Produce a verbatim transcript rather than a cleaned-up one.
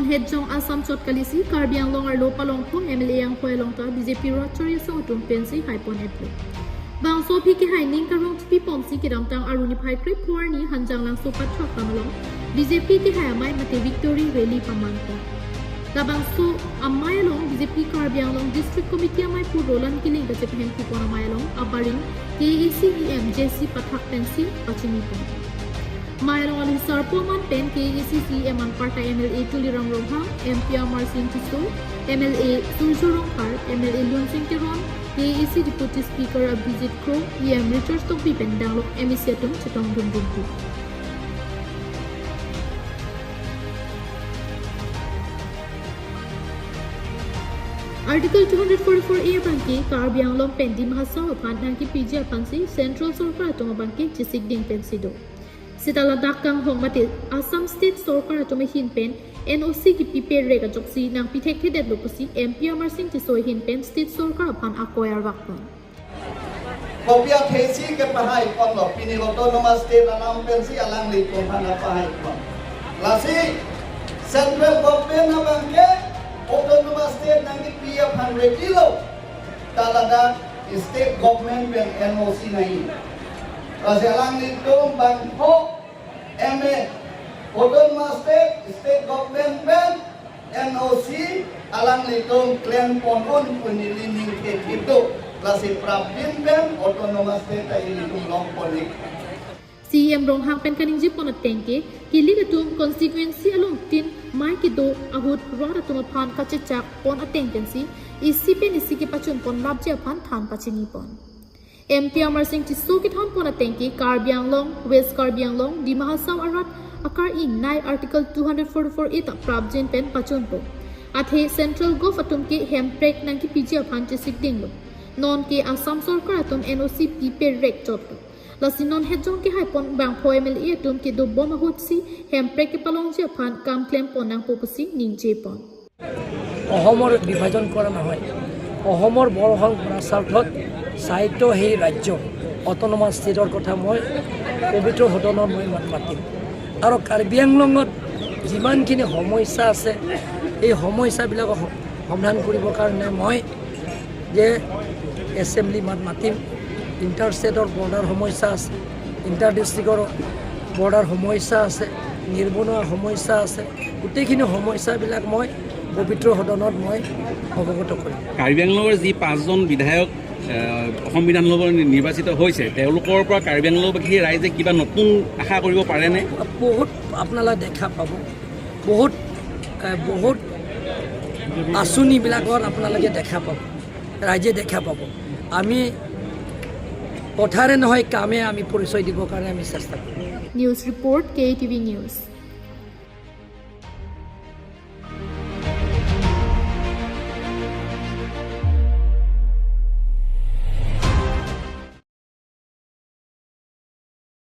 Hejong Assam chot kalisi Karbi Anglong arlo palongpho M L A anghoi along ta B J P rat chori asong atum pensi haipon-etlo. Bangso aphi kehai ning karong chipi ponsi kedamtang Arni phai krepho arni Hanjanglangso pathak tam along B J P kehai amei mate victory rally pamanpon. Labangso amei along B J P Karbi Anglong District Committee amei pu Roland Killing kachepahengpipon amei along abarim K A A C E M J C Pathak pensi pachinipon. Amei along alu sarpo aman pen K A A C C E M anparta M L A Tuliram Ronghang, M P Amarsing Tisso, M L A Surjya Rongphar, M L A Lunsing Teron, K A A C Deputy Speaker Abhijit Kro, E M Richard Tokbi pen danglok M A C atum chetongdun dunpi. Article two hundred forty-four A abangke Karbi Anglong pen Dima Hasao aphan nangkipiji aphansi Central Sorkar atum abangke chesikding pensi do. Seta ladak kanghong mate Assam State Sorkar atum ahin pen N O C kipipe rek ajoksi nangpithekthedetlo pusi M P Amarsing Tisso ahin pen State Sorkar aphan akoi arvakpon. Kopi athesi kepahaiponlo, pini Autonomous State alam pensi alanglitum aphan pahaipon. Lasi Central Government abangke Autonomous State nangkipi aphan ready lo. Ta ladak State Government pen N O C nangji. Lasi alanglitum bangpho M A Autonomous State, State Government pen N O C alanglitum klempon un pu neli ning thekthip do. Lasi prapjin pen Autonomous State ta ilitum longpon-ik. C E M Ronghang pen kaningjepon ateng ke, kilik atum constituency along tin amei kedo ahut rat atum aphan kachechakpon ateng pensi isi pen isi kepachunponlapji aphan than pachinipon. M P Amarsing Tisso kethanpon ateng ke Karbi Anglong, West Karbi Anglong, Dima Hasao arat akar-i nei Article two hundred forty-four A ta prapjin pen pachunpo. Athe Central Gov atum ke hemprek nangkipiji aphan chesikdinglo. Non ke Assam Sorkar atum N O C pipe rek chotlo. Lasi non hejong kehaipon bangpho M L A atum kedobom ahutsi hemprek kepalongji aphan kam klempon nangpo pusi ningjepon. অসমৰ বিভাজন কৰা নহয়। অসমৰ বৰসং বৰাচাউথত স্বায়ত্ত সেই ৰাজ্য অট'নমাছ ষ্টেটৰ কথা মই পবিত্ৰ সদনত মই মাত মাতিম। আৰু কাৰ্বি আংলঙত যিমানখিনি সমস্যা আছে, এই সমস্যাবিলাক স-, সমাধান কৰিবৰ কাৰণে মই যে এছেম্বলি মাত মাতিম। ইণ্টাৰ ষ্টেটৰ বৰ্ডাৰ সমস্যা আছে, ইণ্টাৰ ডিষ্ট্ৰিক্টৰ বৰ্ডাৰ সমস্যা আছে, নিবনুৱা সমস্যা আছে, গোটেইখিনি সমস্যাবিলাক মই পবিত্ৰ সদনত মই অৱগত কৰিম। কাৰ্বি আংলঙৰ যি পাঁচজন বিধায়ক, আহ, অসম বিধানসভাৰ নি-, নিৰ্বাচিত হৈছে, তেওঁলোকৰ পৰা কাৰ্বি আংলঙবাসী ৰাইজে কিবা নতুন আশা কৰিব পাৰেনে? বহুত আপোনালোকে দেখা পাব, বহুত, আহ, বহুত আঁচনিবিলাকত আপোনালোকে দেখা পাব, ৰাইজে দেখা পাব। আমি কথাৰে নহয়, কামে আমি পৰিচয় দিবৰ কাৰণে আমি চেষ্টা কৰিম। News report, K T V News.